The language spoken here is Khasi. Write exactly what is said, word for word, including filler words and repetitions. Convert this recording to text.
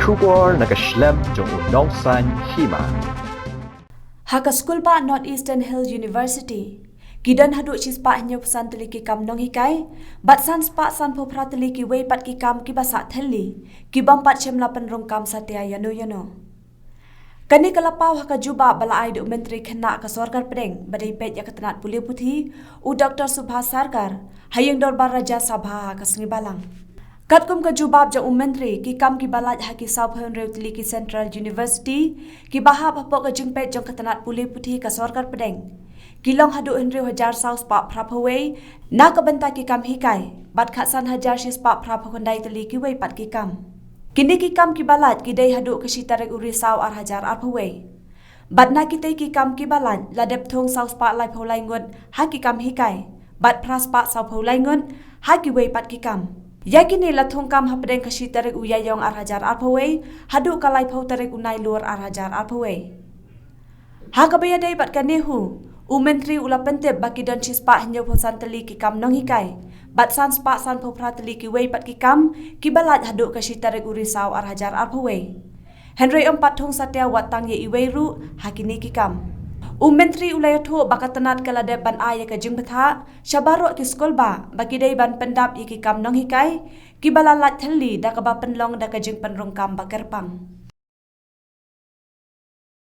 Khubor na ka shlem jong u nongsan hima. Ha ka skulbah North Eastern Hill University, ki don haduh shispah hynñiewphew san tylli ki kam nonghikai, bad san spah sanphew phra tylli kiwei pat ki kam kiba sah thylli, ki bym pat shym la pynrung kam satia ïano ïano. Kane ka la paw ha ka jubab ba la ai da u Myntri Khynnah ka Sorkar Pdeng ba dei peit ïa ka tnat pule puthi, u Doctor Subhas Sarkar, ha ïing dorbar Rajya Sabha ha ka sngi Balang. Katkum ka jubab jong u Myntri, ki kam kiba lait ha ki sawphew hynriew tylli ki Central University, kiba hap hapoh ka jingpeit jong ka tnat pule puthi ka Sorkar Pdeng, ki long haduh hynriew hajar saw spah phraphew wei, na ka bynta ki kam hikai, bad khatsan hajar shispah phraphew khyndai tylli kiwei pat ki kam. Kine ki kam kiba lait ki dei haduh ka shi tarik u Risaw ar hajar arphew wei. Bad na kitei ki kam kiba lait la dep thung saw spah laiphew lai ngut ha ki kam hikai, bad phra spah sawphew lai ngut ha kiwei pat ki kam. Ïa kine la thung kam hapdeng ka shi tarik u Ïaïong ar hajar arphew wei, haduh ka laiphew tarik u Nailur ar hajar arphew wei. Ha kaba ïadei bad kane hi, u Myntri u la pyntip ba ki don shispah hynñiewphew san tylli ki kam nonghikai, bad san spah sanphew phra tylli kiwei pat ki kam, kiba lait haduh ka shi tarik u Risaw ar hajar arphew wei. Hynrei ym pat thung satia wat tang ïa iwei ruh ha kine ki kam. U Myntri u la ïathuh ba ka tnat ka la dep ban ai ïa ka jingbthah sha baroh ki skulbah ba ki dei ban pyndap ïa ki kam nonghikai, kiba la lait thylli da kaba pynlong da ka jingpynrung kam ba kyrpang.